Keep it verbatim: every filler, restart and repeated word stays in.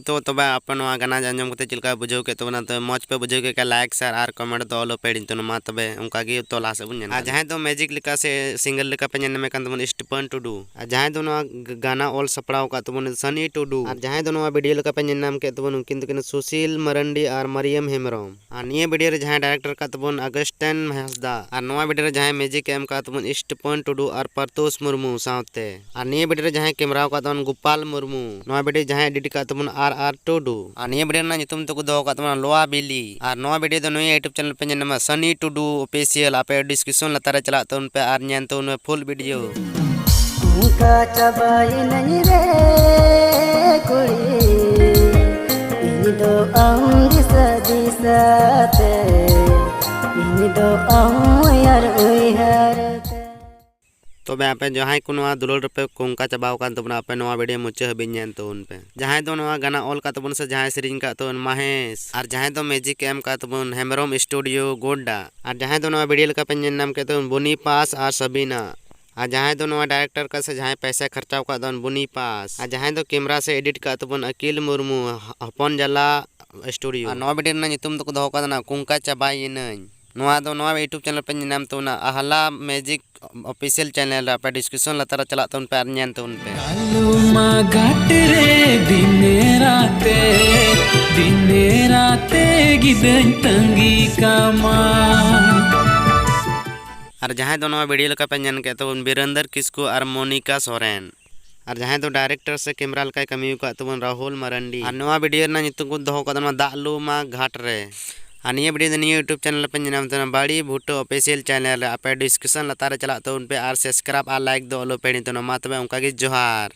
ᱛᱚ ᱛᱚᱵᱮ ᱟᱯᱮ ᱱᱚᱣᱟ ᱜᱟᱱᱟ ᱟᱸᱡᱚᱢ ᱠᱟᱛᱮ ᱪᱮᱫ ᱞᱮᱠᱟ ᱵᱩᱡᱷᱟᱹᱣ ᱠᱮᱫ ᱛᱟᱵᱚᱱᱟ? ᱛᱚ ᱢᱚᱡᱽ ᱯᱮ ᱵᱩᱡᱷᱟᱹᱣ ᱠᱮᱫ ᱠᱷᱟᱱ like, share ᱟᱨ comment ᱫᱚ ᱟᱞᱚ ᱯᱮ ᱦᱤᱲᱤᱧ ᱛᱟᱵᱚᱱᱟ᱾ ᱢᱟ ᱛᱚᱵᱮ ᱚᱱᱠᱟ ᱜᱮ ᱛᱚ ᱞᱟᱦᱟ ᱥᱮᱫ ᱵᱚᱱ ᱧᱮᱞ ᱟᱨ ᱠᱟᱜ᱾ ᱡᱟᱦᱟᱸᱭ ᱫᱚ music ᱞᱮᱠᱟ ᱥᱮ singer ᱞᱮᱠᱟ ᱯᱮ ᱧᱮᱞ ᱧᱟᱢᱮ ᱠᱟᱱ ᱛᱟᱵᱚᱱ ᱥᱴᱤᱯᱷᱟᱱ ᱴᱩᱰᱩ, ᱟᱨ ᱡᱟᱦᱟᱸᱭ ᱫᱚ ᱱᱚᱣᱟ ᱜ-, ᱜᱟᱱᱟ ᱚᱞ ᱥᱟᱯᱲᱟᱣ ᱟᱠᱟᱫ ᱛᱟᱵᱚᱱ ᱥᱟᱱᱤ ᱴᱩᱰᱩ, ᱟᱨ ᱡᱟᱦᱟᱸᱭ ᱫᱚ ᱱᱚᱣᱟ video ᱞᱮᱠᱟ ᱯᱮ ᱧᱮᱞ ᱧᱟᱢ ᱠᱮᱫ ᱛᱟᱵᱚᱱ ᱩᱱᱠᱤᱱ ᱫᱚᱠᱤᱱ ᱥᱩᱥᱤᱞ ᱢᱟᱨᱟᱱᱰᱤ ᱟᱨ ᱢᱟᱨᱤᱭᱟᱢ ᱦᱮᱢᱵᱨᱚᱢ᱾ ᱟᱨ ᱱᱤᱭᱟᱹ video ᱨᱮ ᱡᱟᱦᱟᱸᱭ director ᱟᱠᱟᱫ ᱛᱟᱵᱚᱱ ᱟᱜᱚᱥᱴᱤᱱ ᱦᱟᱸᱥᱫᱟ, ᱟᱨ ᱱᱚᱣᱟ video ᱨᱮ ᱡᱟᱦᱟᱸᱭ music ᱮ ᱮᱢ ᱟᱠᱟᱫ ᱛᱟᱵᱚᱱ ᱥᱴᱤᱯᱷᱟᱱ ᱴᱩᱰᱩ ᱟᱨ ᱯᱟᱨᱛᱳᱥ ᱢᱩᱨᱢᱩ ᱥᱟᱶᱛᱮ, ᱟᱨ ᱱᱤᱭᱟᱹ video ᱨᱮ ᱡᱟᱦᱟᱸᱭ camera ᱟᱠᱟᱫ ᱛᱟᱵᱚᱱ ᱜᱳᱯᱟᱞ ᱢᱩᱨᱢᱩ, ᱱᱚᱣᱟ video ᱡᱟᱦᱟᱸᱭ edit ᱟᱠᱟᱫ ᱛᱟᱵᱚᱱ ᱟᱨ ᱟᱨ ᱴᱩᱰᱩ, ᱟᱨ ᱱᱤᱭᱟᱹ video ᱨᱮᱱᱟᱜ ᱧᱩᱛᱩᱢ ᱫᱚᱠᱚ ᱫᱚᱦᱚ ᱟᱠᱟᱫ ᱛᱟᱵᱚᱱᱟ ᱞᱚᱣᱟ ᱵᱤᱞᱤ, ᱟᱨ ᱱᱚᱣᱟ video ᱫᱚ ᱱᱩᱭᱟᱜ YouTube channel ᱯᱮ ᱧᱮᱞ ᱧᱟᱢᱟ ᱥᱟᱱᱤ ᱴᱩᱰᱩ official, ᱟᱯᱮ description ᱞᱟᱛᱟᱨ ᱨᱮ ᱪᱟᱞᱟᱜ ᱛᱟᱵᱚᱱ ᱯᱮ ᱟᱨ ᱧᱮᱞ ᱛᱟᱵᱚᱱ ᱯᱮ full video᱾ ᱚᱱᱠᱟ ᱪᱟᱵᱟᱭᱮᱱᱟᱹᱧ ᱨᱮ ᱠᱩᱲᱤ, ᱤᱧ ᱫᱚ ᱟᱢ ᱫᱤᱥᱟᱹ ᱫᱤᱥᱟᱹᱛᱮ, ᱤᱧ ᱫᱚ ᱟᱢ ᱩᱭᱦᱟᱹᱨ ᱩᱭᱦᱟᱹᱨ ᱛᱮ᱾ ᱛᱚᱵᱮ ᱟᱯᱮ ᱡᱟᱦᱟᱸᱭ ᱠᱚ ᱱᱚᱣᱟ ᱫᱩᱞᱟᱹᱲ ᱨᱮᱯᱮ ᱠᱚᱝᱠᱟ ᱪᱟᱵᱟᱣ ᱟᱠᱟᱱ ᱛᱟᱵᱚᱱᱟ, ᱟᱯᱮ ᱱᱚᱣᱟ video ᱢᱩᱪᱟᱹᱫ ᱦᱟᱹᱵᱤᱡ ᱧᱮᱞ ᱛᱟᱵᱚᱱ ᱯᱮ᱾ ᱡᱟᱦᱟᱸᱭ ᱫᱚ ᱱᱚᱣᱟ ᱜᱟᱱᱟ ᱚᱞ ᱟᱠᱟᱫ ᱛᱟᱵᱚᱱ ᱥᱮ ᱡᱟᱦᱟᱸᱭ ᱥᱮᱨᱮᱧ ᱟᱠᱟᱫ ᱛᱟᱵᱚᱱ ᱢᱟᱦᱮᱥ, ᱟᱨ ᱡᱟᱦᱟᱸᱭ ᱫᱚ music ᱮ ᱮᱢ ᱟᱠᱟᱫ ᱛᱟᱵᱚᱱ ᱦᱮᱢᱵᱨᱚᱢ studio ᱜᱳᱰᱰᱟ, ᱟᱨ ᱡᱟᱦᱟᱸᱭ ᱫᱚ ᱱᱚᱣᱟ video ᱞᱮᱠᱟ ᱯᱮ ᱧᱮᱞ ᱧᱟᱢ ᱠᱮᱫ ᱛᱟᱵᱚᱱ ᱵᱚᱱᱤᱯᱟᱥ ᱟᱨ ᱥᱟᱵᱤᱱᱟ, ᱟᱨ ᱡᱟᱦᱟᱸᱭ ᱫᱚ ᱱᱚᱣᱟ director ᱟᱠᱟᱫ ᱥᱮ ᱡᱟᱦᱟᱸᱭ ᱯᱚᱭᱥᱟ ᱠᱷᱚᱨᱪᱟᱣ ᱟᱠᱟᱫ ᱫᱚ ᱵᱚᱱᱤᱯᱟᱥ, ᱟᱨ ᱡᱟᱦᱟᱸᱭ ᱫᱚ camera ᱥᱮ edit ᱟᱠᱟᱫ ᱛᱟᱵᱚᱱ ᱟᱹᱠᱤᱞ ᱢᱩᱨᱢᱩ, ᱦᱚᱯᱚᱱ ᱡᱟᱞᱟ studio᱾ ᱟᱨ ᱱᱚᱣᱟ video ᱨᱮᱱᱟᱜ ᱧᱩᱛᱩᱢ ᱫᱚᱠᱚ ᱫᱚᱦᱚ ᱟᱠᱟᱫᱟ ᱠᱚᱝᱠᱟ ᱪᱟᱵᱟᱭᱮᱱᱟᱹᱧ᱾ ᱱᱚᱣᱟ ᱫᱚ ᱱᱚᱣᱟ YouTube channel ᱯᱮ ᱧᱮᱞ ᱧᱟᱢ ᱛᱟᱵᱚᱱᱟ, ᱟᱦᱞᱟ music official channel ᱨᱮ᱾ ᱟᱯᱮ description ᱞᱟᱛᱟᱨ ᱨᱮ ᱪᱟᱞᱟᱜ ᱛᱟᱵᱚᱱ ᱯᱮ ᱟᱨ ᱧᱮᱞ ᱛᱟᱵᱚᱱ ᱯᱮ᱾ ᱠᱟᱞᱩᱢᱟ ᱜᱷᱟᱴ ᱨᱮ ᱫᱤᱱᱮ ᱨᱟᱛᱮ, ᱫᱤᱱᱮ ᱨᱟᱛᱮ ᱜᱤᱫᱟᱹᱧ ᱛᱟᱺᱜᱤ ᱠᱟᱢᱟ᱾ ᱟᱨ ᱡᱟᱦᱟᱸᱭ ᱫᱚ ᱱᱚᱣᱟ video ᱞᱮᱠᱟ ᱯᱮ ᱧᱮᱞ ᱠᱮᱫ ᱛᱟᱵᱚᱱ ᱵᱤᱨᱮᱱᱫᱚᱨ ᱠᱤᱥᱠᱩ ᱟᱨ ᱢᱳᱱᱤᱠᱟ ᱥᱚᱨᱮᱱ, ᱟᱨ ᱡᱟᱦᱟᱸᱭ ᱫᱚ director ᱥᱮ camera ᱞᱮᱠᱟᱭ ᱠᱟᱹᱢᱤ ᱟᱠᱟᱫ ᱛᱟᱵᱚᱱ ᱨᱟᱦᱩᱞ ᱢᱟᱨᱟᱱᱰᱤ, ᱟᱨ ᱱᱚᱣᱟ video ᱨᱮᱱᱟᱜ ᱧᱩᱛᱩᱢ ᱠᱚ ᱫᱚᱦᱚ ᱟᱠᱟᱫ ᱛᱟᱵᱚᱱᱟ ᱫᱟᱜ ᱞᱩᱢᱟ ᱜᱷᱟᱴ ᱨᱮ᱾ ᱟᱨ ᱱᱤᱭᱟᱹ video ᱫᱚ ᱱᱤᱭᱟᱹ YouTube channel ᱨᱮᱯᱮ ᱧᱮᱞ ᱧᱟᱢ ᱛᱟᱵᱚᱱᱟ ᱵᱟᱲᱤ ᱵᱷᱩᱴᱳ official channel ᱨᱮ᱾ ᱟᱯᱮ description ᱞᱟᱛᱟᱨ ᱨᱮ ᱪᱟᱞᱟᱜ ᱛᱟᱵᱚᱱ ᱯᱮ ᱟᱨ subscribe ᱟᱨ like ᱫᱚ ᱟᱞᱚ ᱯᱮ ᱦᱤᱲᱤᱧ ᱛᱟᱵᱚᱱᱟ᱾ ᱢᱟ ᱛᱚᱵᱮ ᱚᱱᱠᱟ ᱜᱮ ᱡᱚᱦᱟᱨ᱾